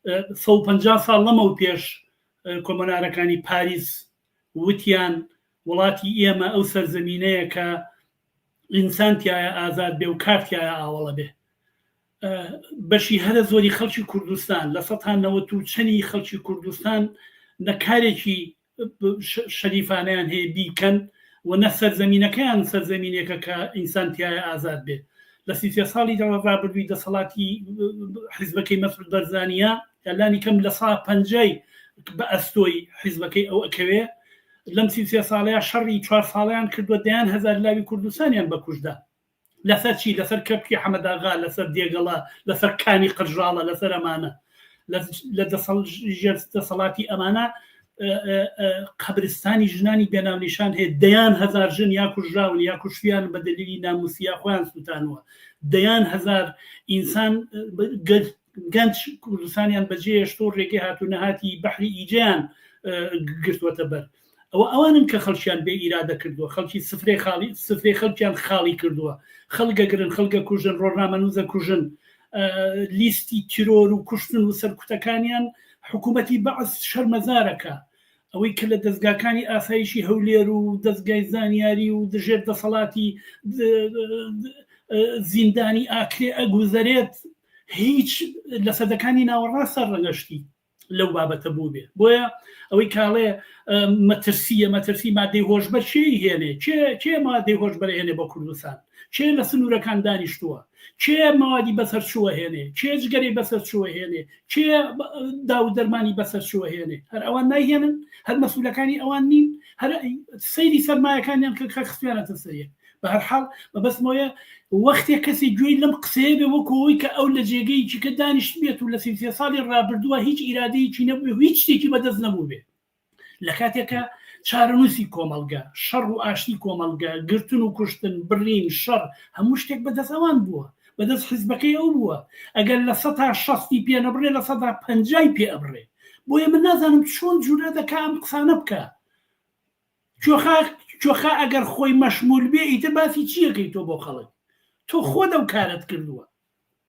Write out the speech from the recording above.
150 ساڵ لەمەو پێش کۆمۆنارەکانی پاریس وتیان وڵاتی ئێمە ئەو سەرزەمینەیە کە ئینسان تیایە ئازاد بێ و کار تیایە ئاوەڵە بێ. بەشی هەرە زۆری خەڵکی کوردستان لە سەتا نەوەت و چەنی خەڵکی کوردستان نە کارێکی شەریفانەیان هەیە بیکەن و نە سەرزەمینەکەیان سەرزەمینێکە کە ئینسان تیایە ئازاد بێ. لە 33 ساڵی ڕابردووی دەسەڵاتی حیزبەکەی مەسعود بەرزانییە یا لانی کەم لە سا پەنجای بە ئەستۆی حیزبەکەی ئەو ئەکەوێ لەم 33 ساڵەیە شەڕی چوار ساڵیان کردووە دەیان هەزار لاوی کوردستانیان بەکوشدا لەسەر چی؟ لەسەر کەپکی حەمەداغا، لەسەر دێگەڵە، لەسەر کانی قرژاڵە، لەسەر ئەمانە. لە ژێر دەسەڵاتی ئەمانە قەبرستانی ژنانی بێناونیشان هەیە، دەیان هەزار ژن یا کوژراون یا کوشتیان بە دەلیلی ناموسی یا خۆیان سووتانوە، دەیان هەزار ئینسان گەنج کوردستانیان بەجێهێشتوە و ڕێگەی هات و نەهاتی بەحری ئیجەیان گرتووەتە بەر. ئەوە ئەوانن کە خەڵکیان بێ ئیرادە کردووە، خەڵکی سفرەی خاڵی سفرەی خەڵکیان خاڵی کردووە، خەڵک ئەگرن، خەڵک ئەکوژن، ڕۆژنامەنووس ئەکوژن، لیستی تیرۆر و کوشتن و سەرکوتەکانیان حکوومەتی بەعس شەرمەزار ئەکا. ئەوەی کە لە دەزگاکانی ئاسایشی هەولێر و دەزگای زانیاری و ژێر دەسەڵاتی زیندانی ئاکرێ ئەگوزەرێت هیچ لە سەدەکانی ناوەڕاستە ڕەنگە شتی لەو بابەتە بووبێ بۆیە ئەوەی کاڵێ مەترسیە مەترسی مادەی هۆشبەر چێ هێنێ چێ چێ مادەی هۆشبەر هێنێ بۆ کوردستان چێ لە سنوورەکان دانیشتووە چێ مەوادی بەسەر چووە هێنێ چێ جگەرەی بەسەر چووە هێنێ چێ داو دەرمانی بەسەر چووە هێنێ هەر ئەوان نایهێنن هەر مەسولەکانی ئەوان نین هەر سەیری سەرمایەکانیان کە خستویانەتە سەریەک بە هەر حاڵ مەبەستمەوەیە وەختێ کەسی گوێی لەم قسەیە بێ وەکو ئەوەی کە ئەو لە جێگەیەکی کە دانیشت بێت و لە 33 ساڵی ڕابردووە هیچ ئیرادەیەکی نەبووێ و هیچ شتێکی بەدەست نەبوو بێ لە کاتێکە چارەنووسی کۆمەڵگە شەڕ و ئاشتی کۆمەڵگە گرتن و کوشتن بڕین شەڕ هەموو شتێک بەدەست ئەوان بووە بەدەست حیزبەکەی ئەو بووە ئەگەر لە سەتا شەستی پێ نەبڕێ لە سەدا پەنجای پێ ئەبڕێ بۆیە من نازانم چۆن جورە دەکا ئەم قسانە بکە کوێخا کوێخا ئەگەر خۆی مەشمول بێ ئیتر باسی چیەکەی تۆ بۆ خەڵک تۆ خۆت ئەو کارەت کردووە.